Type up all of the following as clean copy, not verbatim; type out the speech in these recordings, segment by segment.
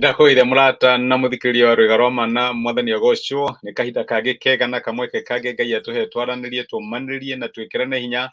Ndakũgeithia mũrata na mũthikĩrĩria wa Rwĩga rwa Mana, mwathani agocwo. Nĩ kahinda kangĩ kega na kamweke kangĩ Ngai atũhe twaranĩrie, tũmanĩrĩrie na twĩkĩrane hinya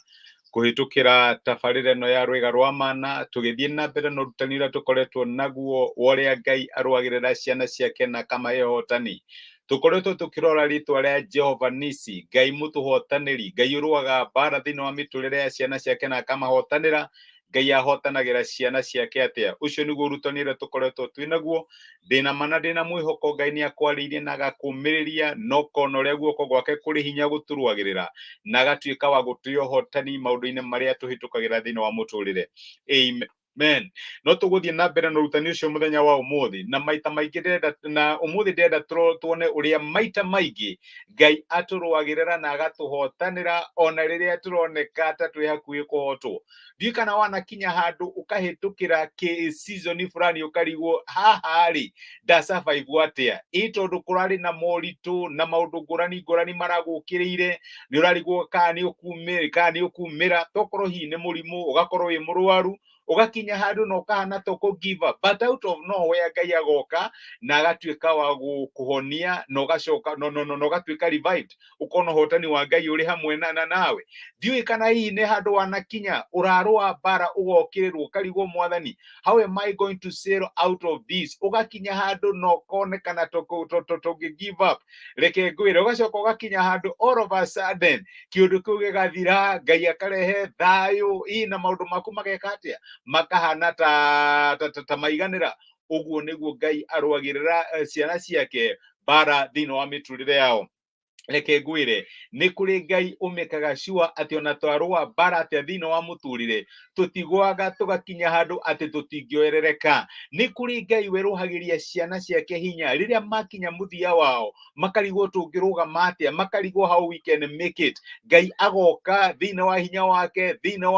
kũhĩtũkĩra tabarĩra ĩno ya Rwĩga rwa Mana, tũgĩthiĩ na mbere na ũrutani ũrĩa tũkoretwo naguo wa ũrĩa Ngai arũagĩrĩra ciana ciake na akamahe ũhotani. Tũkoretwo tũkĩrora rĩtwa rĩa Jehova Nisi, Ngai mũtũhotanĩri, Ngai ũrũaga mbara thĩinĩ wa mĩtũrĩre ya ciana ciake na akamahotanĩra. Ngai ahotanagĩra ciana ciake atĩa? Ũcio nĩguo ũrutani ũrĩa tũkoretwo twĩ naguo. Ndĩna ma na ndĩna mwĩhoko Ngai nĩ akwarĩirie na agakũmĩrĩria na ũkona ũrĩa guoko gwake kũrĩ hinya gũtũrũagĩrĩra na agatuĩka wa gũtũhe ũhotani maũndũ-inĩ marĩa tũhĩtũkagĩra thĩinĩ wa mũtũrĩre. Amen. Men. No tũgũthiĩ na mbere na ũrutani ũcio mũthenya wa ũmũthĩ, na maita maingĩ ndĩrenda, na ũmũthĩ ndĩrenda tuone ũrĩa maita maingĩ Ngai atũrũagĩrĩra na agatũhotanĩra ona rĩrĩa tũroneka ta twĩ hakuhĩ kũhotwo. Ndiũĩ kana wanakinya handũ ũkahĩtũkĩra kĩ season fulani ũkarigwo haha rĩ nda survive atĩa, ĩ tondũ kũrarĩ na moritũ na maũndũ ngũrani ngũrani maragũkĩrĩire, nĩ ũrarigwo kana nĩ ũkumĩra, kana nĩ ũkumĩra, tokorwo hihi nĩ mũrimũ, ũgakorwo wĩ mũrwaru, ũgakinya handũ na ũkahana ta ũkũ give up, but out of nowhere Ngai agoka na agatuĩka wa gũkũhonia na ũgacoka no, no, no, na ũgatuĩka revived, ũkona ũhotani wa Ngai ũrĩ hamwe na, na nawe. Ndiũĩ kana hihi nĩ handũ wanakinya ũrarũa mbara ũgokĩrĩrwo ũkarigwo mwathani, how am I going to sail out of this? Ũgakinya handũ na ũkonekana tũngĩ give up. Reke ngwĩre, ũgacoka ũgakinya handũ all of a sudden kĩũndũ kĩu gĩgathira, Ngai akarehe thayũ, ii na maũndũ maku mageka atĩa, makahana ta, ta, ta, ta maiganĩra. Ũguo nĩguo Ngai arũagĩrĩra ciana ciake mbara thĩinĩ wa mĩtũrĩre yao. Reke ngwĩre, nĩ kũrĩ Ngai ũmĩkaga sure atĩ ona twarũa mbara atĩa thĩinĩ wa mũtũrĩre, tũtigwaga tũgakinya handũ atĩ tũtingĩoerereka. Nĩ kũrĩ Ngai werũhagĩria ciana ciake hinya rĩrĩa makinya mũthia wao, makarigwo tũngĩrũgama atĩa, makarigwo how we can make it. Ngai agoka thĩinĩ wa hinya wake, thĩinĩ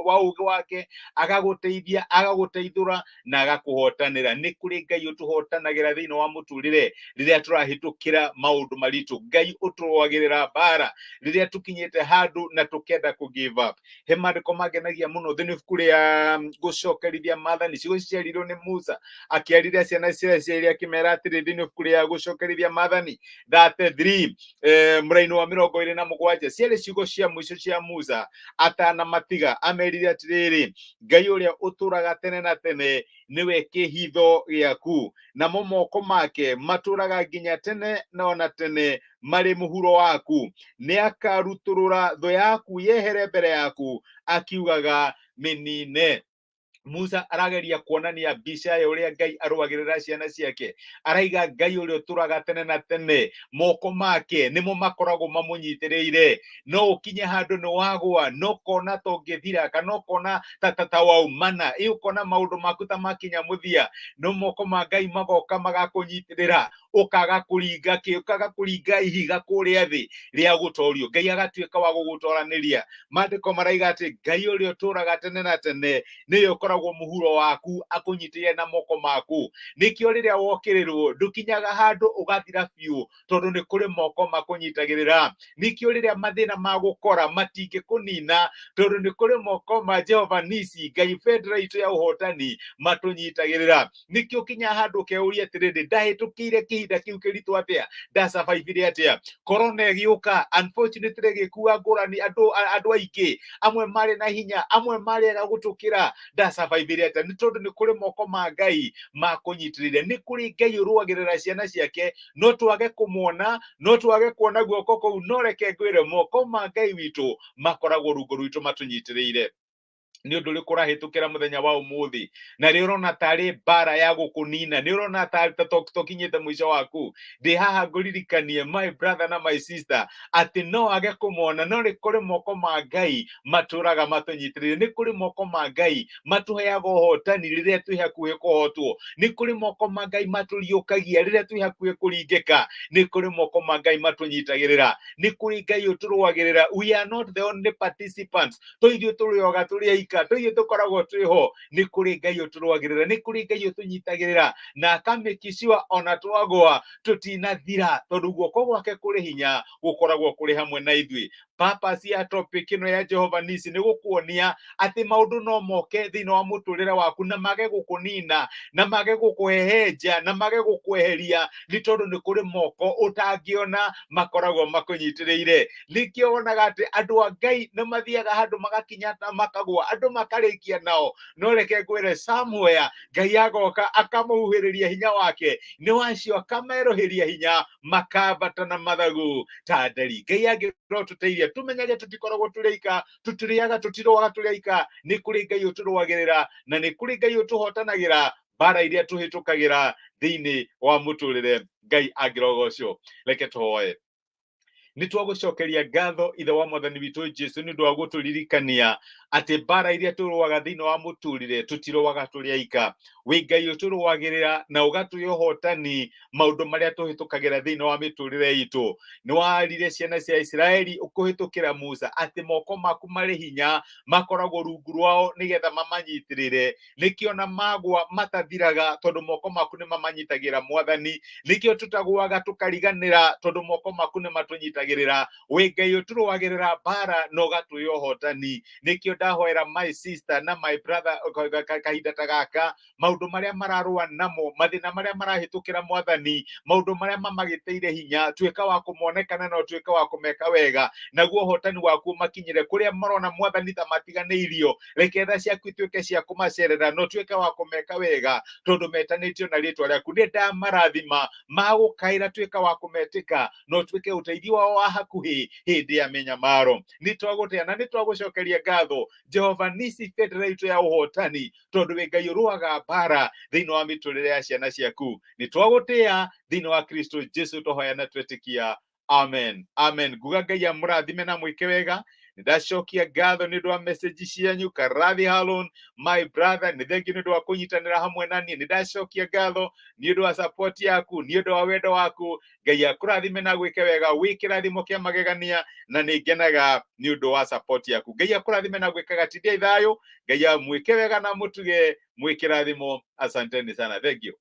wa ũũgĩ wake, agagũteithia, agagũteithũra na agakũhotanĩra. Nĩ kũrĩ Ngai ũtũhotanagĩra thĩinĩ wa mũtũrĩre rĩrĩa tũrahĩtũkĩra maũndũ maritũ. Ngai ũtũrũagĩrĩra mbara rĩrĩa tũkinyĩte handũ na tũkenda kũ give up. He maandĩko mangenagia mũno thĩinĩ ibuku rĩa gũcokerithia maathani, ciugo ici ciaririo nĩ Musa akĩarĩria ciana cia Isiraeli akĩmera atĩrĩ, thĩinĩ ibuku rĩa gũcokerithia maathani 33 mũraini wa 27, ciarĩ ciugo cia mũico cia Musa atanamatiga. Amerire atĩrĩrĩ, Ngai ũrĩa ũtũraga tene na tene nĩwe kĩhitho gĩaku, namo moko make matũraga nginya tene na ona tene marĩ mũhuro waku. Nĩ akarutũrũra thũ yaku yehere mbere yaku, akiugaga mĩnine. Musa arageria kuonania mbica ya ũrĩa Ngai arũagĩrĩra ciana ciake. Araiga Ngai ũrĩa ũtũraga tene na tene, moko make nĩmo makoragwo mamũnyitĩrĩire. No ũkinye handũ nĩ wagwa, no ũkona ta ũngĩthira, kana ũkona ta, ta, ta waumana, ĩ ũkona maũndũ maku ta makinya mũthia, no moko ma Ngai magoka magakũnyitĩrĩra, ũkaga kũringa kĩ, ũkaga kũringa ihiga kũrĩa thĩ rĩa gũtorio. Ngai agatuĩka wa gũgũtoranĩria. Maandĩko maraiga atĩ Ngai ũrĩa ũtũraga tene na tene nĩwe ũkoragwo mũhuro waku, akũnyitĩrĩire na moko maku. Nĩkĩo rĩrĩa wokĩrĩrwo ndũkinyaga handũ ũgathira biũ, tondũ nĩ kũrĩ moko makũnyitagĩrĩra. Nĩkĩo rĩrĩa mathĩna magũkora matingĩkũnina, tondũ nĩ kũrĩ moko ma Jehova Nisi, Ngai bendera itũ ya ũhotani, matũnyitagĩrĩra. Nĩkĩo kinya handũ ũkeuria atĩrĩrĩ, ndahĩtũkĩire kĩhinda kĩu kĩritũ atĩa, ndasurvivire atĩa. Corona ĩgĩũka, unfortunately ĩgĩkua ngũrani andũ aingĩ, amwe marĩ na hinya, amwe marĩ ega gũtũkĩra, ndasurvivire atĩa? Nĩ tondũ nĩ kũrĩ moko ma Ngai makũnyitĩrĩire. Nĩ kũrĩ Ngai ũrũagĩrĩra ciana ciake, no twage kũmuona, no twage kuona guoko kũu, no reke ngwĩre, moko ma Ngai witũ makoragwo rungu rwitũ matũnyitĩrĩire. Nĩ ũndũ ũrĩkũ ũrahĩtũkĩra mũthenya wa ũmũthĩ na nĩ ũrona tarĩ mbara ya gũkũnina, nĩ ũrona ta tũkinyĩte mũico waku? Ndĩ haha ngũririkanie, my brother na my sister, atĩ no age kũmona, no nĩ kũrĩ moko ma Ngai matũraga matũnyitĩrĩire. Nĩ kũrĩ moko ma Ngai matũheaga ũhotani rĩrĩa twĩ hakuhĩ kũhotwo. Nĩ kũrĩ moko ma Ngai matũriũkagia rĩrĩa twĩ hakuhĩ kũringĩka. Nĩ kũrĩ moko ma Ngai matũnyitagĩrĩra. Nĩ kũrĩ Ngai ũtũrũagĩrĩra. We are not the only participants. To ithuĩ tũrĩoga tũrĩ aika, to ithuĩ tũkoragwo twĩ ho. Nĩ kũrĩ Ngai ũtũrũagĩrĩra, nĩ kũrĩ Ngai ũtũnyitagĩrĩra na akamĩkicua ona twagwa tũtinathira, tondũ guoko gwake kũrĩ hinya gũkoragwo kũrĩ hamwe na ithuĩ. Purpose ya topic ĩno ya Jehova Nisi nĩ gũkuonia atĩ maũndũ no moke thĩinĩ wa mũtũrĩre waku na mage gũkũnina na mage gũkũhehenja na mage gũkweheria, nĩ tondũ nĩ kũrĩ moko ũtangĩona makoragwo makũnyitĩrĩire. Nĩkĩo wonaga atĩ andũ a Ngai nĩ mathiaga handũ magakinya na makagwa, andũ makarĩkia nao, no reke ngwĩre somewhere Ngai agoka akamũhuhĩrĩria hinya wake, nĩ wacio akamerũhĩria hinya makambata na mathagu ta nderi. Ngai angĩrotũteithia tũmenyage tũtikoragwo tũrĩ aika, tũtirĩaga tũtirũaga tũrĩ aika, nĩ kũrĩ Ngai ũtũrũagĩrĩra na nĩ kũrĩ Ngai ũtũhotanagĩra mbara iria tũhĩtũkagĩra thĩinĩ wa mũtũrĩre. Ngai angĩrogocwo. Reke tũhoe. Nĩ twagũcokeria ngatho ithe wa mwathani witũ Jesu nĩ ũndũ wa gũtũririkania atĩ mbara iria tũrũaga thĩinĩ wa mũtũrĩre tũtirũaga tũrĩ aika. Wĩ Ngai ũtũrũagĩrĩra na ũgatũhe ũhotani maũndũ marĩa tũhĩtũkagĩra thĩinĩ wa mĩtũrĩre itũ. Nĩ warire ciana cia Isiraeli ũkũhĩtũkĩra Musa atĩ moko maku marĩ hinya makoragwo rungu rwao nĩgetha mamanyitĩrĩre, nĩkĩo na magwa matathiraga tondũ moko maku nĩ mamanyitagĩra mwathani. Nĩkĩo tũtagwaga tũkariganĩra tondũ moko maku nĩ matũnyitagĩrĩra. Wĩ Ngai ũtũrũagĩrĩra mbara na ũgatũhe ũhotani. Nĩkĩo ndahoera my sister na my brother kahinda ta gaka, maũndũ marĩa mararũa namo, mathĩna marĩa marahĩtũkĩra mwathani, maũndũ marĩa mamagĩtĩire hinya, tuĩka wa kũmonekana na ũtuĩke wa kũmeka wega, naguo ũhotani waku ũmakinyĩre kũrĩa marona mwathani ta matiganĩirio. Reke tha ciaku ituĩke cia kũmacerera na ũtuĩke wa kũmeka wega, tondũ metanĩtio na rĩtwa rĩaku. Nĩ ndamarathima magũkaĩra, tuĩka wa kũmetĩka na ũtuĩke ũteithio wao wa hakuhĩ hĩndĩ ya mĩnyamaro. Nĩ twagũtĩa na nĩ twagũcokeria ngatho Jehova Nisi, bendera itũ ya ũhotani, tondũ wĩ Ngai ũrũaga mbara thĩinĩ wa mĩtũrĩre ya ciana ciaku. Nĩ twagũtĩa thĩinĩ wa Kristo Jesu twahoya na twetĩkia, amen, amen. Nguga Ngai amũrathime na mwĩke wega. Nĩ ndacokia ngatho nĩ ũndũ wa message cianyu. Karathi Halon, my brother, nĩ thengiũ nĩ ũndũ wa kũnyitanĩra hamwe na niĩ. Nĩ ndacokia ngatho nĩ ũndũ wa support yaku, nĩ ũndũ wa wendo waku. Ngai akũrathime na gwĩke wega, wĩ kĩrathimo kĩa magegania, na nĩ ngenaga nĩ ũndũ wa support yaku. Ngai akũrathime na gwĩkaga tindiai thayũ. Ngai amwĩke wega na mũtuge mwĩ kĩrathimo. Asanteni sana, thank you.